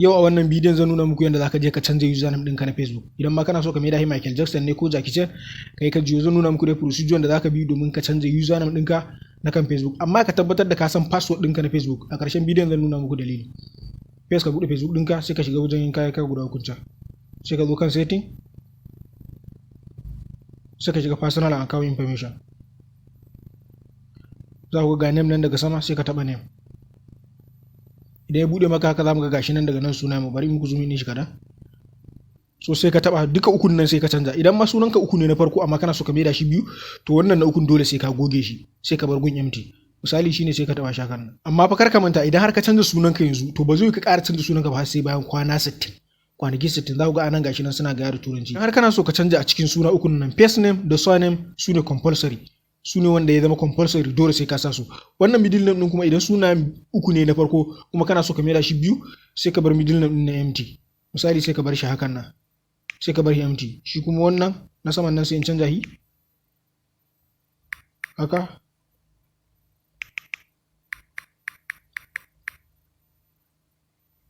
Yau a wannan bidiyon zan nuna muku yadda zaka je ka canza username ɗinka na Facebook. Idan ma kana so ka maida shi Michael Jackson ne ko Jackie Chan, kai ka jiyo, zan nuna muku dai procedure da zaka bi domin ka canza username ɗinka na kan Facebook. Amma ka tabbatar da ka san password ɗinka na Facebook. A ƙarshen bidiyon zan nuna muku dalili. First, ka buɗe Facebook ɗinka, sai ka shiga wajen yin kayan guda uku can. Sai ka zo kan setting, sai ka shiga personal and account information. Za ku ga name nan daga sama, sai ka taɓa name. Idan ya bude maka haka, za mu ga gashi nan daga nan suna mu. Bari muku zoom in shi kadan. So sai ka taba duka ukun nan, sai ka canza. Idan ma sunanka uku ne na farko amma kana so ka maida shi biyu, to wannan na ukun dole sai ka goge shi, sai ka bar gun empty. Misali shine sai ka taba shi hakan nan. Amma fa kar ka manta, idan har ka canza sunanka yanzu, to ba zai ka ƙara canza sunanka ba har sai bayan kwana 60, kwanaki 60. Za ku ga anan gashi nan suna gaya da Turanci. Idan har kana so ka canza a cikin suna ukun nan, first name da surname su ne compulsory, su ne wanda ya zama compulsory, dole sai ka sa su. Wannan middle name din kuma, idan suna uku ne na farko kuma kana so ka maida shi biyu, sai ka bar middle name din na empty. Misali, sai ka bar shi hakan nan, sai ka bar shi empty. Shi kuma wannan na saman nan, sai in canza shi haka.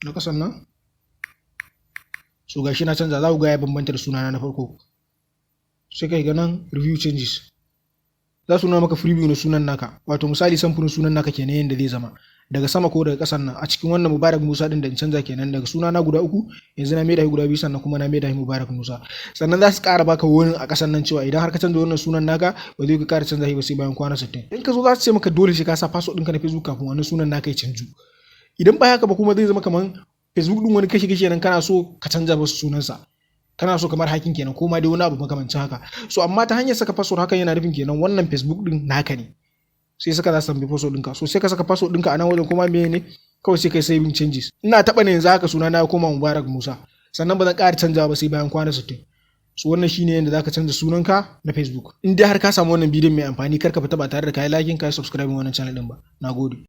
Na kasan nan, so gashi na canza, za ku ga ya bambanta da sunana na farko. Sai ka ga nan review changes, za su nuna maka preview na sunan naka, wato misali samfurin sunan naka kenan, yadda zai zama daga sama ko daga ƙasan nan. A cikin wannan Mubarak Musa din da in canza kenan daga suna na guda uku, yanzu na maida shi guda biyu, sannan kuma na maida shi Mubarak Musa. Sannan za su ƙara baka wani a ƙasan nan cewa idan har ka canza wannan sunan naka, ba zai ka ƙara canza shi ba sai bayan kwana 60. In ka zo, za su ce maka dole sai ka sa password ɗinka na Facebook kafin wannan sunan naka ya canju. Idan ba haka ba kuma, zai zama kaman Facebook ɗin wani kashi kashi nan, kana so ka canza masa sunansa, kana so kamar hacking kenan, ko ma dai wani abu makamancin haka. So amma ta hanyar saka password, hakan yana nufin kenan wannan Facebook din naka ne. Sai saka, za su tambayi password ɗinka. So sai ka saka password ɗinka a nan wajen, kuma meye ne kawai, sai kai saving changes. Ina taɓa ne yanzu haka, suna na ya koma Mubarak Musa, sannan ba zan ƙara canjawa ba sai bayan kwana 60. So wannan shine yadda zaka canza sunanka na Facebook. In dai har ka samu wannan bidiyon mai amfani, kar ka fita ba tare da kayi liking, kayi subscribe wannan channel din ba. Nagode.